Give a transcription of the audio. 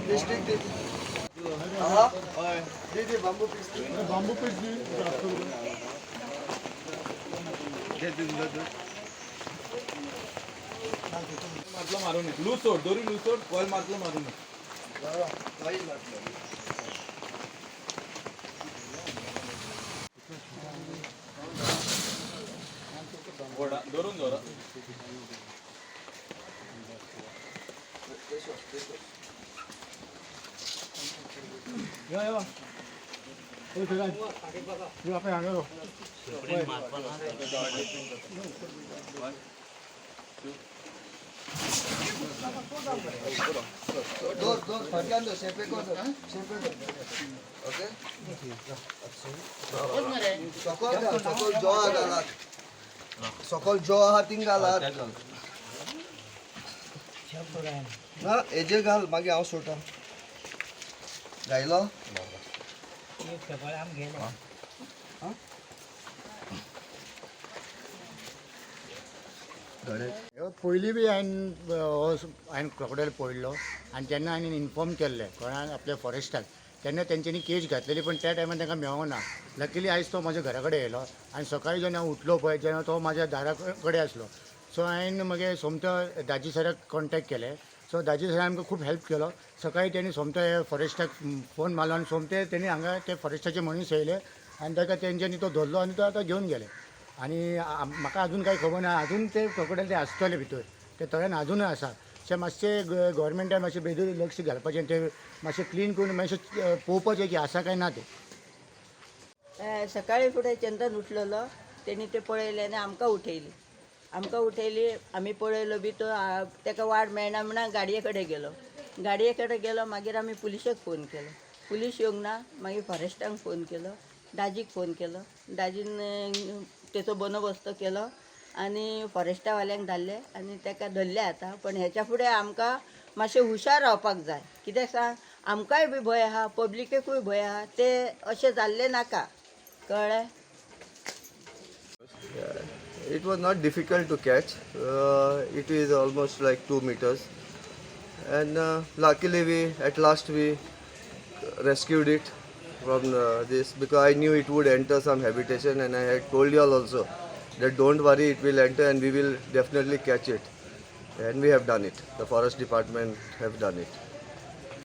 District दी. आहा हय, दी दी बांबू पीस दी. बांबू पीस दी. घे दी तुझं दूध. मातलो मारू न्ही, लूज सोड दोरी, लूज सोड, कॉयल मातलो मारू न्ही. कॉयल मारलो. व्हडा धरून दवर. यो यो. यो आपण हांगा यो. दोर दोर फाटल्यान दवर, शेपे कर दवर, शेपे कर. ओके, सकल घाल, सकल जो आहा घालात, सकल जो आहा थिंग घालात ना, हेजेर घाल, मागीर हांव सोडटा. घायलो. पयलीं बी हांवें हो हांवें क्रोकोडायल पळयल्लो आनी तेन्ना हांवें इन्फॉर्म केल्लें कोणाक, आपल्या फॉरेस्टाक. तेन्ना तेंच्यांनी केज घातलेली, पण त्या टायमार तांकां मेळोंक ना. लकीली आयज तो म्हाज्या घरा कडेन येयलो आनी सकाळीं जेन्ना हांव उठलो पळय तेन्ना तो म्हाज्या दारा कडेन आसलो. सो हांवें मागीर सोमतो दाजी सराक कॉन्टेक्ट केलें. सो दाजी सरान आमकां खूब हेल्प केलो. सकाळीं तेणी सोमतो फॉरेस्टाक फोन मारलो आनी सोमते तेणी हांगा ते फॉरेस्टाचे मनीस येयले आनी ताका तेंच्यांनी तो धरलो आनी तो आतां घेवन गेले. आनी म्हाका अजून कांय खबर ना, अजून ते क्रोकोडायल ते आसतले भितर, ते तळ्यान अजूनय आसा. अशें मातशें गोवोरमेंटान मातशें बेगीन लक्ष घालपाचें, ते मातशें क्लीन करून मातशें पळोवपाचें की आसा काय ना तें. सकाळी फुडें चंदन उठलेलो, तेणी ते पळयलें आनी आमकां उठयली. आमकां उठयली, आमी पळयलो बी तो ताका वाट मेळना म्हणून गाडये कडेन गेलो. गाडये कडेन गेलो, मागीर आमी पुलिशेक फोन केलो. पुलीस येवंक ना, मागीर फॉरेस्टांक फोन केलो, दाजीक फोन केलो. दाजीन तेचो बंदोबस्त केलो आनी फॉरेस्टावाल्यांक धाडले आनी ताका धरले आतां. पण हेच्या फुडें आमकां मातशें हुशार रावपाक जाय. कित्याक सांग, आमकांय बी भंय आहा, पब्लिकेकूय भंय आहा, ते अशें जाल्लें नाका, कळ्ळें? It was not difficult to catch. It is almost like 2 meters. And luckily, we at last we rescued it from this, because I knew it would enter some habitation, and I had told you all also that don't worry, it will enter and we will definitely catch it. And we have done it. The forest department have done it.